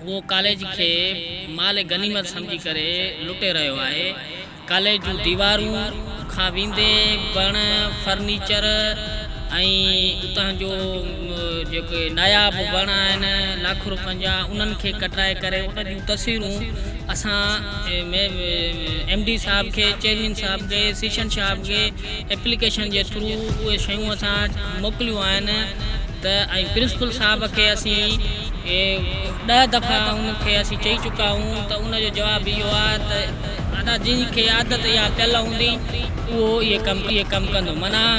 اهو ڪاليج کي مال غنيمت سمجهي ڪري لٽي رهيو آهي. ڪاليج جون ديوارون کان ويندي وڻ، فرنيچر ۽ اتان جو جيڪي ناياب وڻ آهن لاکن روپين جا انهن کي ڪٽرائي ڪري ان جون تصويرون اسان ايم ڊي صاحب کي، چيئرمين صاحب کي، سيشن صاحب کي ايپليڪيشن جي ٿرو اهي شيون اسان موڪليون آهن ته ۽ پرنسپل صاحب کي اسين ڏهه دفعا ان کي اسين چئي چڪا آهيون ته ان جو جواب اهو آهي ته ادا جنهن کي عادت اها پيل هوندي اهو اهي ڪم اهي ڪم ڪندو معنيٰ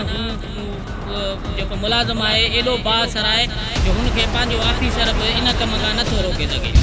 هو جيڪو ملازم آهي ايڏو بااثر آهي جو هن کي پنهنجو آفيسر به ان ڪم کان نٿو روڪي سگهي.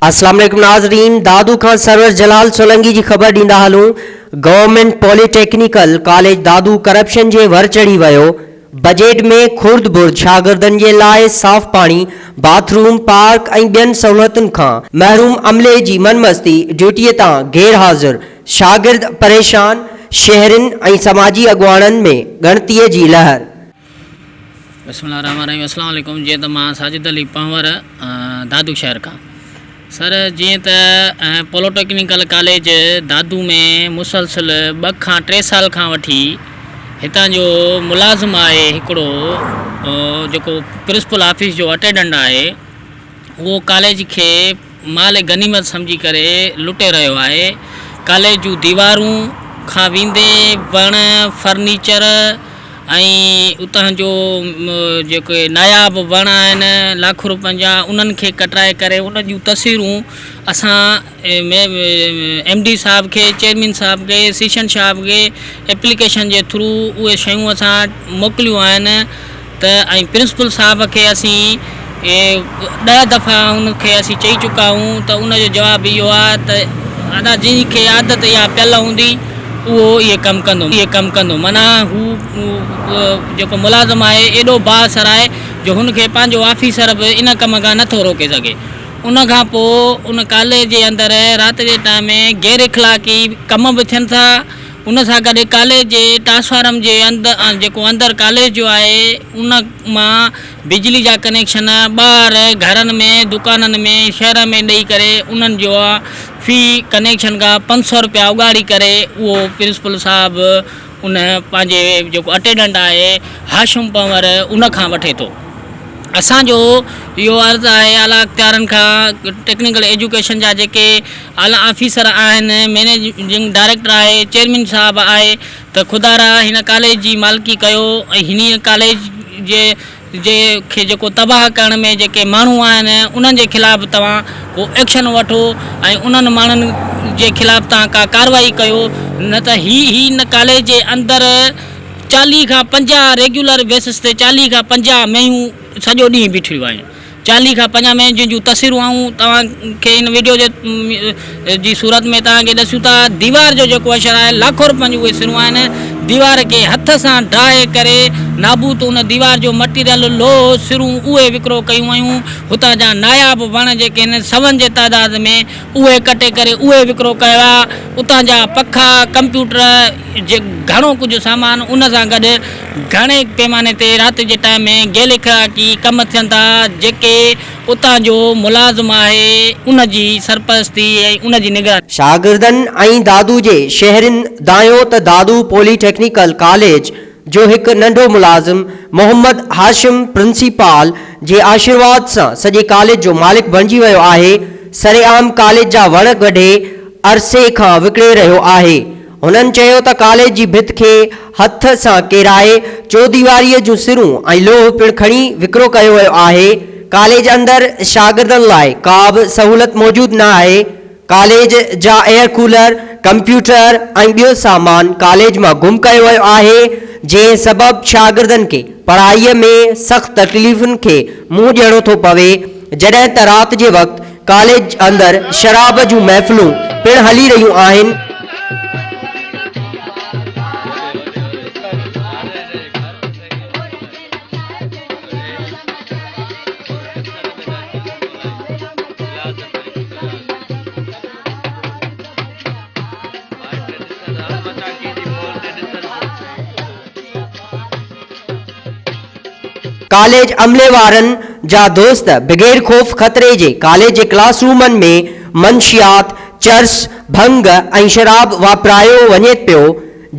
اسلام عليڪم ناظرين دادو کان سرور جلال سولنگي جي خبر ڏيندا هلون government polytechnical college Dadu corruption جي ور چڙهي ويو بجيٽ ۾ خرد برد شاگردن جي لاء صاف پاڻي باٿ روم پارڪ ۽ ٻين سهولتن کان محروم عملي جي من مستي ڊيوٽي تان غير حاضر شاگرد پريشان، شهرين ۽ سماجي اڳواڻن ۾ ڳڻتي جي لهر. بسم الله الرحمن الرحيم اسلام عليڪم جيئن ته مان ساجد علي پنهور دادو شهر کان سر جيئن ته پوليٽيڪنيڪل ڪاليج دادو ۾ مسلسل ٻه کان ٽي سال کان وٺي هتان جو ملازم آهي هڪڙو جيڪو پرنسپل آفيس جو اٽينڊنٽ آهي اهو ڪاليج کي مال غنيمت سمجهي ڪري لٽي رهيو آهي. ڪاليج جون ديوارون کان ويندي وڻ، فرنيچر ۽ اتان جو جيڪي ناياب وڻ آهن لاکن روپين جا انهن کي ڪٽرائي ڪري ان جون تصويرون اسان ايم ڊي صاحب کي، چيئرمين صاحب کي، سيشن صاحب کي ايپليڪيشن جي ٿرو اهي شيون اسان موڪليون آهن. ته ۽ پرنسپل صاحب کي اسين ڏهه دفعا ان کي اسين چئي چڪا آهيون ته ان جو جواب اهو آهي ته ادا جنهن کي عادت اها پيل هوندي اهو اهي ڪم ڪندو اهي ڪم ڪندو معنيٰ هو جيڪو ملازم آهي ايڏو بااثر آهي جو هن کي پنهنجو آفيسر به ان ڪم کان نٿو روڪي سگهي ان کان پوء ان ڪاليج جي اندر رات جي ٽائيم ۾ غير اخلاقي ڪم به ٿين ٿا ان سان گڏ ڪاليج جي ٽرانسفارم جي جيڪو اندر ڪاليج جو آهي ان مان بجلي جا ڪنيڪشن ٻاهر گهرن ۾ دڪانن ۾ شهر ۾ ڏئي ڪري انهن جو في ڪنيڪشن کان 500 روپيا اڳاڙي ڪري اهو پرنسپل صاحب ان پنهنجي جيڪو اٽينڊنٽ آهي هاشم پنور ان کان وٺي ٿو. اسان جو اهو عرض آهي اعليٰ اختيارن کان ٽيڪنيڪل ايجوڪيشن جا جيڪي اعليٰ آفيسر آهن، مئنيجنگ ڊائريڪٽر آهي، چيئرمين صاحب آهي ته خدارا هن ڪاليج جي مالڪي ڪيو ۽ هن ڪاليج جي جي کي جيڪو تباهه ڪرڻ ۾ جيڪي ماڻهو آهن انهن جي خلاف توهان ڪو ايڪشن وٺو ۽ انهن ماڻهن جي خلاف توهان ڪا ڪارروائي ڪيو نه ته هي هن ڪاليج جي اندر 40 کان 50 ريگيولر بيسس تي 40 کان 50 مينهون سڄو ڏينهن بيٺليون آهن. 40 کان 50 مينهن جن جون تصويرون آئون توهان کي هن وڊيو جي جي صورت ۾ توهان کي ڏسيون ٿا. ديوار جو جيڪو اشر آهي لاکو روپين جون اهي سرون آهن. ديوار کي هٿ سان ڊاهي ڪري نابوت ان ديوار جو مٽيريل لوهه سرون اهي وڪرو ڪيون ويون. هتان جا ناياب وڻ جيڪي آهن سون جي تعداد ۾ اهي ڪٽي ڪري اهي وڪرو ڪيا ويا. اتان جا پکا، ڪمپيوٽر، جي گهڻو ڪجهه سامان ان سان گڏ گهڻي پيماني تي رات جي ٽائيم ۾ غير اخلاقي ڪم ٿين ٿا جيڪي اتان جو ملازم آهي ان جي سرپرستي ۽ ان جي نگراني. شاگردن ۽ دادو جي شهرين دانهيو ته دادو پولي ٽيڪنيڪل ڪاليج جو هڪ ننڍو ملازم محمد هاشم پرنسيپال جي آشيرواد سان سڄي ڪاليج جو مالڪ بڻجي ويو آهي سرعام ڪاليج جا وڻ ڪڍي عرصي کان وڪڻي رهيو آهي هنن چيو ته ڪاليج جي ڀت کي هٿ سان ڪيرائي چوديواريء جون سرون ۽ لوهه پڻ کڻي وڪرو ڪيو ويو آهي، ڪاليج اندر شاگردن لاء ڪا به سهولت موجود نه آهي، ڪاليج جا ايئر ڪولر، ڪمپيوٽر ۽ ٻيو سامان ڪاليج مان گم ڪيو ويو آهي، جنهن سبب شاگردن کي پڙهائيء ۾ سخت تڪليفن کي منهن ڏيڻو ٿو پوي، جڏهن ته رات جي وقت ڪاليج اندر شراب جون محفلون پڻ هلي رهيون آهن. ڪاليج عملي وارن جا دوست بغير خوف خطري جي ڪاليج جي ڪلاس رومن ۾ منشيات، چرس، ڀنگ ۽ شراب واپرايو وڃي پيو،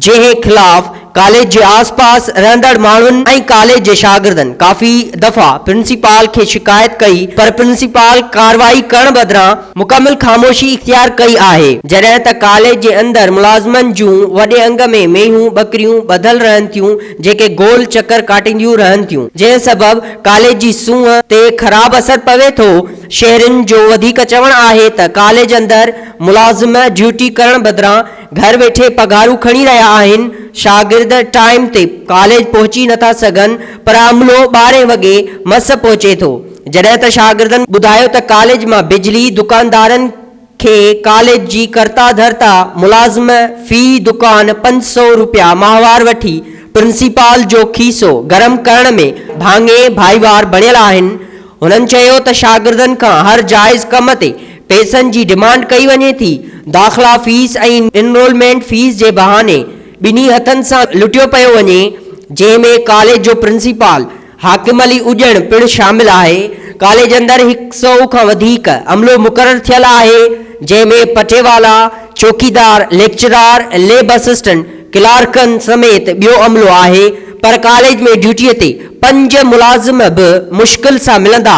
جنهن خلاف ڪاليج جي آس پاس رهندڙ ماڻهن ۽ ڪاليج جي شاگردن ڪافي دفعا پرنسپال کي شڪايت ڪئي پر پرنسپال ڪارروائي ڪرڻ بدران مڪمل خاموشي اختيار ڪئي آهي. جڏهن ته ڪاليج جي اندر ملازمن جون وڏي انگ ۾ مينهون ٻڪريون ٻڌل رهن ٿيون جيڪي گول چڪر ڪاٽينديون رهن ٿيون جنهن سبب ڪاليج جي سونهن تي خراب اثر پوي ٿو. شهرين جو وڌيڪ چوڻ آهي ته ڪاليج اندر ملازم ڊيوٽي ڪرڻ بدران گهر ويٺي پگهارون کڻي رهيا آهن، شاگرد ٽائيم تي ڪاليج پهچي نٿا سگهن پر عملو ٻارهين وڳي مس پهچي ٿو، جڏهن ته شاگردن ٻڌايو ته ڪاليج مان بجلي دڪاندارن کي ڪاليج جي ڪرتا ڌرتا ملازم في دڪان 500 روپيا ماهوار وٺي پرنسپال جو کيسو گرم ڪرڻ ۾ ڀاڱي ڀائيوار بڻيل آهن، هنن چيو ته شاگردن کان هر جائز ڪم تي پئسن جي ڊمانڊ ڪئي وڃي ٿي، داخلا فيس ۽ انرولمينٽ فيس جي بهاني ٻنهي هٿن سان لٽيو پيو وڃي، جنهن ۾ ڪاليج جو پرنسپال حاڪم علي اڄڻ پڻ شامل آهي، ڪاليج اندر هڪ سئو کان وڌيڪ عملو مقرر ٿيل آهي، جنهن ۾ پٽيوالا، چوڪيدار، ليڪچرار، ليب اسسٽنٽ، ڪلارڪن سميت ٻيو عملو آهي پر ڪاليج ۾ ڊيوٽي تي پنج ملازم به مشڪل سان ملندا،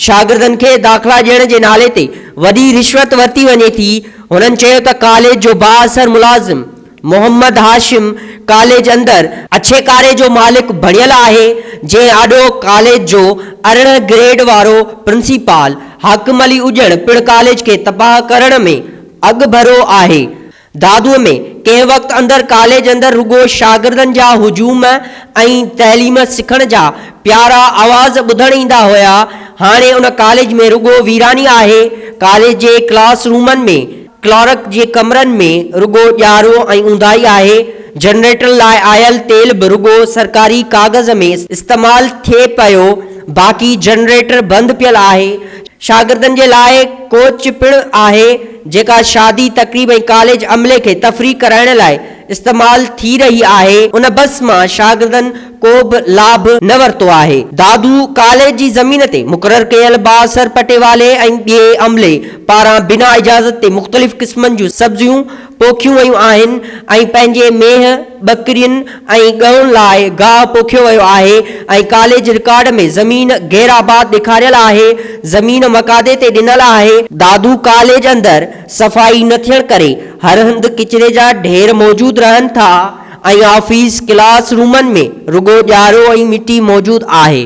شاگردن کي داخلا ڏيڻ جي نالي تي وڏي رشوت ورتي وڃي ٿي، هنن چيو ته ڪاليج جو بااثر ملازم محمد هاشم ڪاليج اندر اڇي ڪاري جو مالڪ بڻيل آهي، جنهن آڏو ڪاليج جو 18 گريڊ وارو پرنسپال حاڪم علي اڄڻ پڻ ڪاليج کي تباهه ڪرڻ ۾ اڳڀرو آهي. دادوء ۾ ڪنهن وقت اندر ڪاليج اندر رڳو شاگردن جا هجوم ۽ تعليم سکڻ جا پيارا آواز ٻڌڻ ايندا هيا، هاڻي ان ڪاليج ۾ رڳو ويراني آهي، ڪاليج جي ڪلاس رومن ۾ ڪلارڪ جي ڪمرن ۾ رڳو ڄارو ۽ اونداهي آهي، جنريٽر لاء آيل تيل به رڳو سرڪاري ڪاغذ ۾ استعمال ٿئي پيو، باقي جنريٽر بند پيل آهي، شاگردن جي لاء ڪوچ پڻ آهي جيڪا شادي تقريب ۽ ڪاليج عملي کي تفريح ڪرائڻ لاء استعمال ٿي رهي آهي ان بس مان شاگردن ڪو به لاڀ نه ورتو آهي. دادو ڪاليج جي زمين تي مقرر ڪيل بااثر پٽيوالي ۽ ٻئي عملي پاران بنا اجازت تي مختلف قسمن جون سبزيون پوکيون ويون آهن ۽ پنهنجي مينهن، ٻڪرين ۽ ڳئون لاء گاهه پوکيو ويو آهي ۽ ڪاليج رڪارڊ ۾ زمين غير آباد ڏيکاريل آهي، زمين مقادي تي ڏنل آهي. دادو ڪاليج اندر صفائي نه ٿيڻ ڪري هر هنڌ ڪچري جا ڍير موجود رهن ٿا ۽ آفيس، ڪلاس رومن ۾ رڳو ڄارو ۽ مٽي موجود آهي.